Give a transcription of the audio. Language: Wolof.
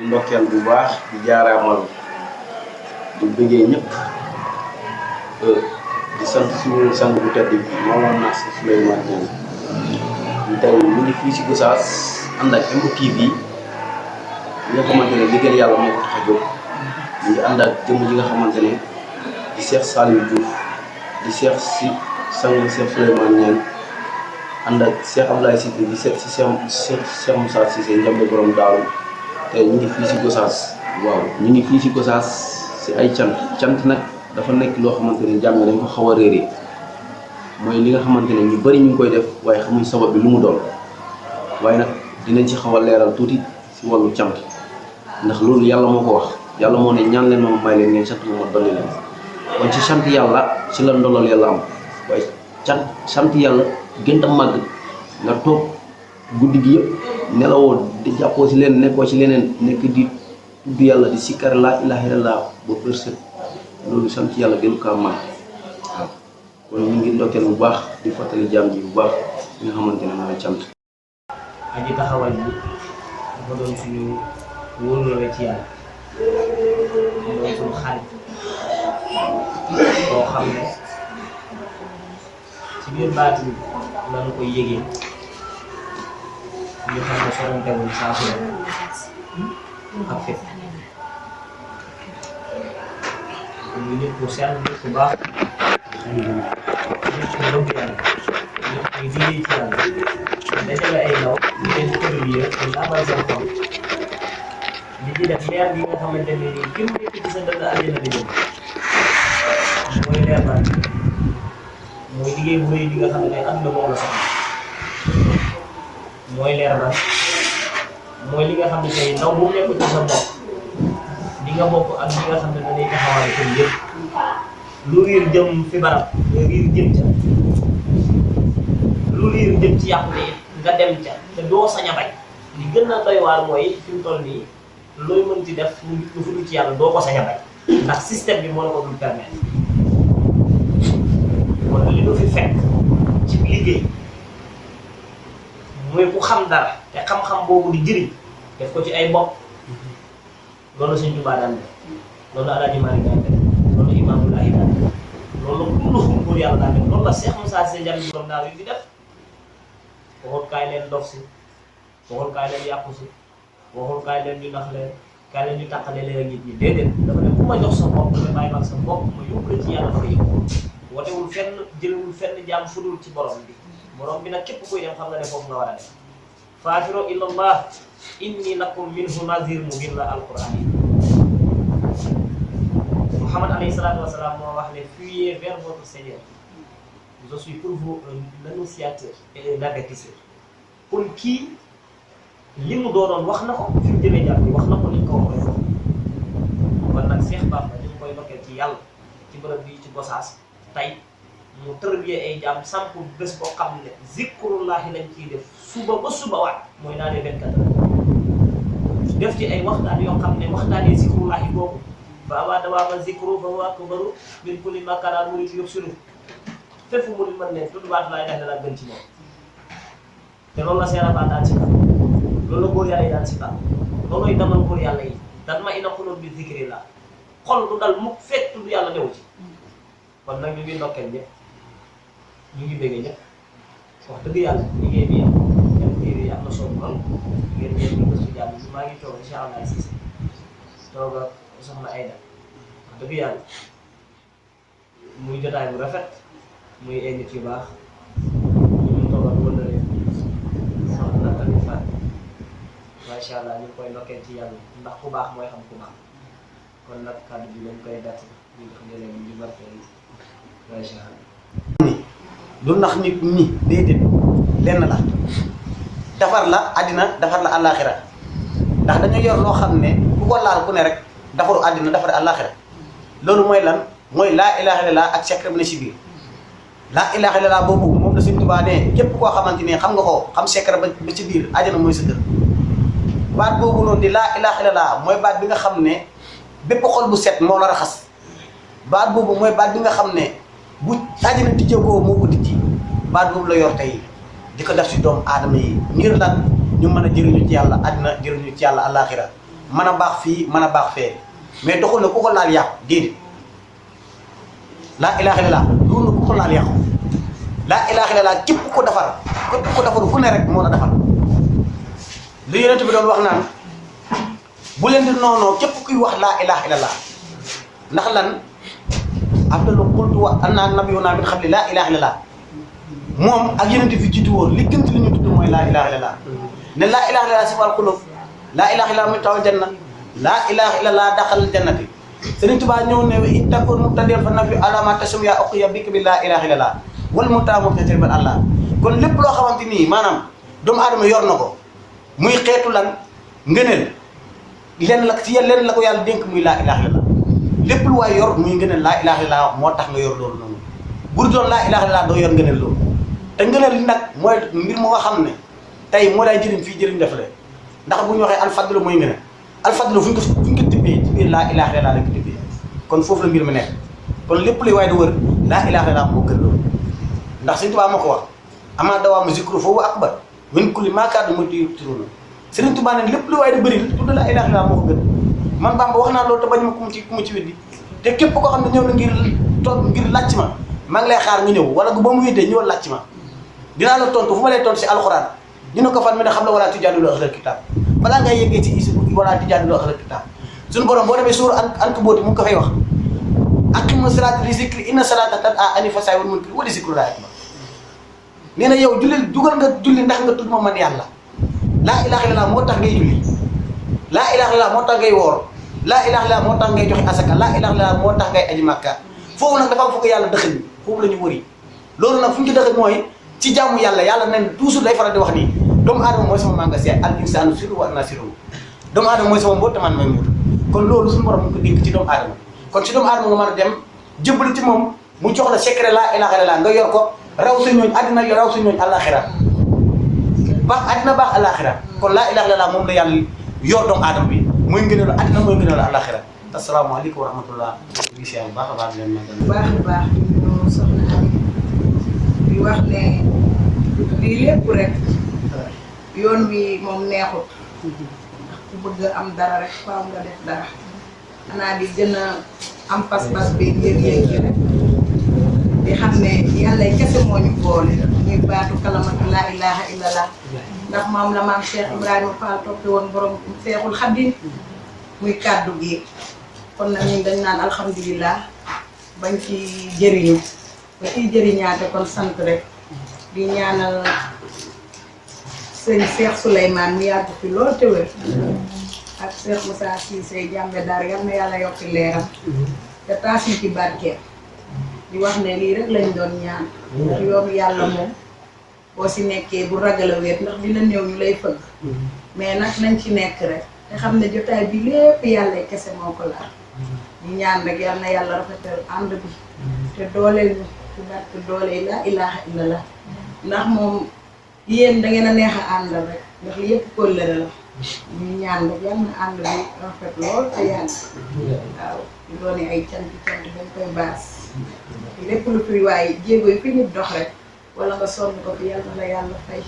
ndokkeel bu baax di jaaraamal di bëggee ñëpp di sant suñu sang bu tedd bi Mawlana Souleymane Niang ñu tey ñu ngi fii si Gossas ànd ak MOTV yi nga xamante ne liggéey yàlla moo ko tax a jóg ñu ngi ànd ak jëmm ji nga xamante ne di Cheikh Saliou Diouf di Cheikh si sang Cheikh Souleymane Niang ànd ak Cheikh Abdoulaye Cissé di seet si Cheikh Moussa Cissé Njambe borom Daaru te ñu ngi fii si Gossas waaw ñu ngi fii si Gossas si ay cant nag dafa nekk loo xamante ne jàmm dañ ko xaw a réeré mooy li nga xamante ne ñu bëri ñu ngi koy def waaye xamuñ sabab bi lu mu doon waaye nag dinañ ci xaw a leeral tuuti si wàllu cant ndax loolu yàlla moo ko wax yàlla moo ne ñaan leen ma may leen ngeen sant ma dolli leen kon ci sant yàlla ci la ndolal yàlla am waaye sant yàlla gën a màgg nga toog guddi gi yëpp nelawoo di jàppoo si leen nekkoo ci leneen nekk di tudd yàlla di sikkar laa ilaaha illallaah ba përset loolu sant yàlla gën kaa màgg waaw kon ñu ngi ndokkeel bu baax di fàttali jaam ji bu baax li nga xamante ne mooy cant. aji taxawal bi dafa doon suñu wóorloo ci yàlla doon suñu xarit boo xam ne ci biir baatin lañu koy yëgee ñu xam ne sorantewul saa su ak fépp ñu nit ku sell nit ku baax nit ku bëgg yàlla nit ku liggéey ci yàlla dajale ay ndaw ñu leen contribuer ñu amal seen xol di ci def leer bi nga xamante ne nii képp nekk ci sa dëkk àjjana di jëm mooy leer naan mooy liggéey bu rëy bi nga xam ne àdduna moom la soxla mooy leer naan mooy li nga xam ne tey ndaw bu nekk ci sa bopp di nga bokk ak li nga xam ne dañuy taxawal kër yëpp lu riir jëm fi barab nga riir jëm ca lu riir jëm ci yàqu nga dem ca te doo sañ a bañ li gën a doy waar mooy fi mu toll nii looy mën ci def lu fudu ci yàlla doo ko sañ a bañ ndax système bi moo la ko dul permettre kon li du fi fekk ci liggéey mooy ku xam dara te xam-xam boobu di jëriñ def ko ci ay bopp loolu Sëñ Tuubaa daan def loolu Alaaji Maalik daan def loolu Imaamu Laahi daan def loolu kullu góor yàlla daan def loolu la Cheikh Moussa Cissé Ndiambe borom Daaru yu di def waxul kaay leen dof si waxul kaay leen yàqu si waxul kaay leen ñu nax leen kaay leen ñu tàqale leen ak nit ñi déedéet dafa ne ku ma jox sa bopp nga bàyyi mag sa bopp ma yóbbu la ci yàlla fa yëpp wotewul fenn jëlewul fenn jaam fudul ci borom bi nag képp kuy dem xam nga ne foofu nga war a dem faafiro illallah inni lakum minhu nazir mubin la alquran yi Muhammad alayhi salaatu wa salaam moo wax ne fuyez vers votre Seigneur je suis pour vous l'annonciateur et l'avertisseur kon kii li mu doonoon wax na ko fi mu jëmee jàpp wax na ko ni ñu ko waxee kon nag Cheikh Bamba dañu koy ndokkeel ci yàlla ci bërëb bi ci Gossas tey mu tërbiyee ay jaam samp bés boo xam ne zikrullahi lañ ciy def suba ba suba waat mooy naa ne 24 heures def ci ay waxtaan yoo xam ne waxtaanee zikrullahi boobu fa waa dawaama zikru fa waa akbaru min kulli makaran murid yubsiru fépp murid mën ne tudd baat laa ilaha illallah gën ci moom te loolu la seera baa daan si tam loolu la góor yàlla yi daan si tam loolooy damal góor yàlla yi dan ma ina xulóot bi zikrillah xol du dal mukk fekk tudd yàlla newu ci kon nag ñu ngi ndokkeel ñëpp ñu ngi bëggee ñëpp wax dëgg yàlla liggéey bi MTV am na solo lool ngeen ngeen ñu gëstu jàmm si maa ngi toog Cheikh Abdoulaye Cissé toog ak soxna Aïda wax dëgg yàlla muy jotaay bu rafet muy ay nit yu baax ñu ngi toog ak wëndale soxna tamit Fatou macha allah ñu ngi koy ndokkeel ci yàlla ndax ku baax mooy xam ku baax kon nag kàddu bi lañ koy gàtt ñu ngi xam ne leen ñu barkeel macha allah. du nax nit ñi déedéet lenn la defar la àddina defar la àllaaxira ndax dañoo yor loo xam ne ku ko laal ku ne rek defaru àddina defar àllaaxira loolu mooy lan mooy laa ilaaha illallaah ak secret bi ne si biir laa ilaaha illallaah boobu moom la Sëñ Tuubaa ne képp koo xamante ne xam nga ko xam secret ba ci biir àjjana mooy sa kër baat boobu noonu di laa ilaaha illallaah mooy baat bi nga xam ne bépp xol bu set moo la raxas baat boobu mooy baat bi nga xam ne bu àjjana tijjee ko moo ko tijji baat boobu la yor tey di ko def si doomu aadama yi ngir lan ñu mën a jëriñu ci yàlla àddina jëriñu ci yàlla àllaaxira mën a baax fii mën a baax fee mais doxul na ku ko laal yàqu déedéet laa ilaaha illallaah loolu ku ko laal yàqu laa ilaaha illallaah képp ko defaru ku ne rek moo la defar li yonent bi doon wax naan bu leen di noonoo képp kuy wax laa ilaaha illallaah ndax lan afdalu qultu wa anna nabiyyuna min qabli laa ilaaha illallaah moom ak yonent fi jiitu woon li gën li ñu tudd mooy laa ilaaha illallaah ne laa ilaaha illallaah sifal qulub laa ilaaha illallaah miftahul janna laa ilaaha illallaah daxalal jannati Sëriñ Tuubaa ñëw ne in takun mubtadi'an fa nafi alama tasum yaa uqiya bika bi laa ilaaha illallaah wal mutaamu tajriban Allah kon lépp loo xamante nii maanaam doomu aadama yor na ko muy xeetu lan ngëneel lenn la ci lenn la ko yàlla dénk muy laa ilaaha illallaah lépp lu waay yor muy ngëneel laa ilaaha illallaah moo tax nga yor loolu noonu bu doon laa ilaaha illallaah doo yor ngëneel loolu te ngëneel li nag mooy mbir moo nga xam ne tey moo day jëriñ fii jëriñ def le ndax bu ñu waxee alfadlu mooy ngëneel alfadlu fu ñu ko tibbee ci biir laa ilaaha illallaah la ko tibbee kon foofu la mbir mi nekk kon lépp luy waay di wër laa ilaaha illallaah moo gën loolu ndax Sëriñ Tuubaa moo ko wax amaa dawaamu zikru foofu akbar min kulli maa kaana mutiruuna Sëriñ Tuubaa ne lépp lu waay di bëri tudd laa ilaaha illallaah moo ko gën man Bamba wax naa loolu te bañ ma ku mu ci weddi te képp koo xam ne ñëw na ngir laaj ma maa ngi lay xaar nga ñëw wala ba mu weddee ñëwal laaj ma dinaa la tontu fu ma lay tontu si alxuraan ñu ne ko fan mi ne xam la wala tujaadilu ahlal kitaab balaa ngay yeggee ci isi wala tujaadilu ahlal kitaab suñu borom boo demee suur Ankabut mu ngi ko fay wax aqimu salaata li zikri inna salaata tanhaa anil fahshaa'i wal munkari wa li zikrullaahi akbar nee na yow jullil dugal nga julli ndax nga tudd ma man yàlla laa ilaaha illallaah moo tax ngay julli laa ilaaha illallaah moo tax ngay woor laa ilaaha illallaah moo tax ngay joxe asaka laa ilaaha illallaah moo tax ngay aji màkka foofu nag dafa am fu ko yàlla dëxëñ foofu la ñu wëri loolu nag fu ñu ko dëxëñ mooy ci jaamu yàlla nen toujours day faral di wax nii doomu aadama mooy sama magasin al insaanu sirru wa ana sirru doomu aadama mooy sama mbóot te man may mbóot kon loolu suñu borom mu ko dénk ci doomu aadama kon ci doomu aadama nga mën a dem jëbbal ci moom mu jox la secret laa ilaaha illallaah nga yor ko raw sa ñooñ àddina raw sa ñooñ àllaaxira baax àddina baax àllaaxira kon laa ilaaha illallaah moom la yàlla yor doomu aadama bi muy ngëneelu àddina mooy ngëneelu àllaaxira asalaamaaleykum wa rahmatullah di siyaar bu baax a baax di leen màggal baax a baax ñu soxna Ami di wax ne lii lépp rek yoon wi moom neexut ndax ku bëgg am dara rek faaw nga def dara xanaa di gën a am pas-pas bi yëg-yëg yi rek di xam ne yàlla kese moo ñu boole muy baatu kalamatu laa ilaaha illallaah ndax moom la maam Cheikh Ibrahima Fall toppee woon borom Seexul Xadiim muy kàddu gi kon nag ñun dañ naan alhamdulilah bañ ci jëriñu ba ciy jëriñaate kon sant rek di ñaanal sëñ Cheikh Souleymane mu yàgg fi lool te wér ak Cheikh Moussa Cissé jàmbe dar yal na yàlla yokki leeram te taas ñu ci barkeem di wax ne lii rek lañ doon ñaan ndax yoonu yàlla moom boo si nekkee bu ragal a wéet ndax dina néew ñu lay fëgg mais nag nañ ci nekk rek te xam ne jotaay bi lépp yàlla kese moo ko laal di ñaan rek yal na yàlla rafetal ànd bi te dooleel ñu ci barke doole laa ilaaha illallaah ndax moom yéen da ngeen a neex a àndal rek ndax li yëpp kóllëre la ñu ñaan rek yal na ànd bi rafet lool te yàgg waaw di doone ay cant dañ koy baas lépp lu fi waaye jéego yi fi nit dox rek wala nga sonn ko fi yal na la yàlla fay